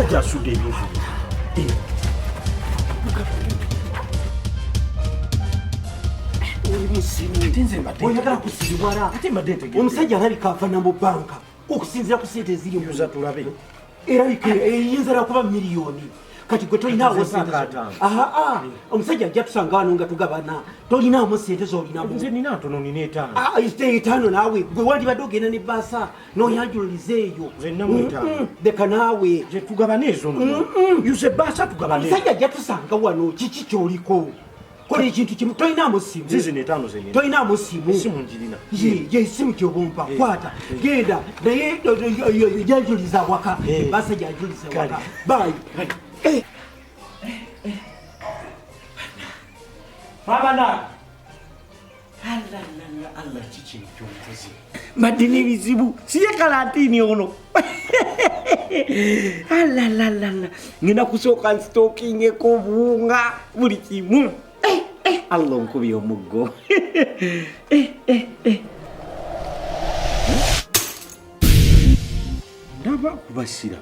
Omusajja asudde ebintu. Oli musiru. Ate nze mbadde Oyagala kusiriwala. Ate mbadde ntegedde. Omusajja alabika ava na mu banka okusinziira ku sente eziri mu Yuza tulabe. Erabika eyinza na kuba miliyoni. Kati gwe tolinaawo Nze sente mpaaka zo. ataano. Aa, omusajja ajja tusanga wano nga tugabana. Tolinaamu sente z'olinamu. Nze nina ntono, nina 5. Ah, 5 naawe gwe wandibadde ogenda ne bbaasa n'oyanjululiza eyo. Nze ninamu 5. Leka naawe. Nze tugabane ezo nno. Yuza ebbaasa tugabane. Omusajja ajja tusanga wano, kiki ky'oliko? Kola ekintu kimu, tolinaamu simu. Zizino 5 ze nina. Tolinaamu simu. Essimu njirina. Ye, ye esimu gy'obumpa, kwata. Genda, naye janjuliza awaka. Ebbaasa janjuliza awaka. Kale. Bye. Maama na. Alalala, Allah, kiki ekyonkoze? Mbadde n'ebizibu, siye kalantini ono. Alalalala, ngenda kusooka nsitookingeko obuwunga buli kimu. Allah onkubye omuggo. Ndaba kubasira.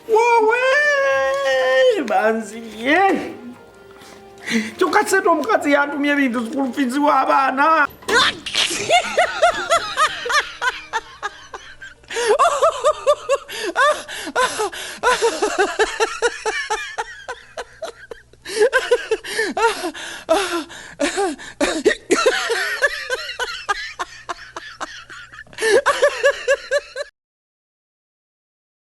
Wowe banzibye. Kyokka sente omukazi yantumye ebintu school fees w'abaana.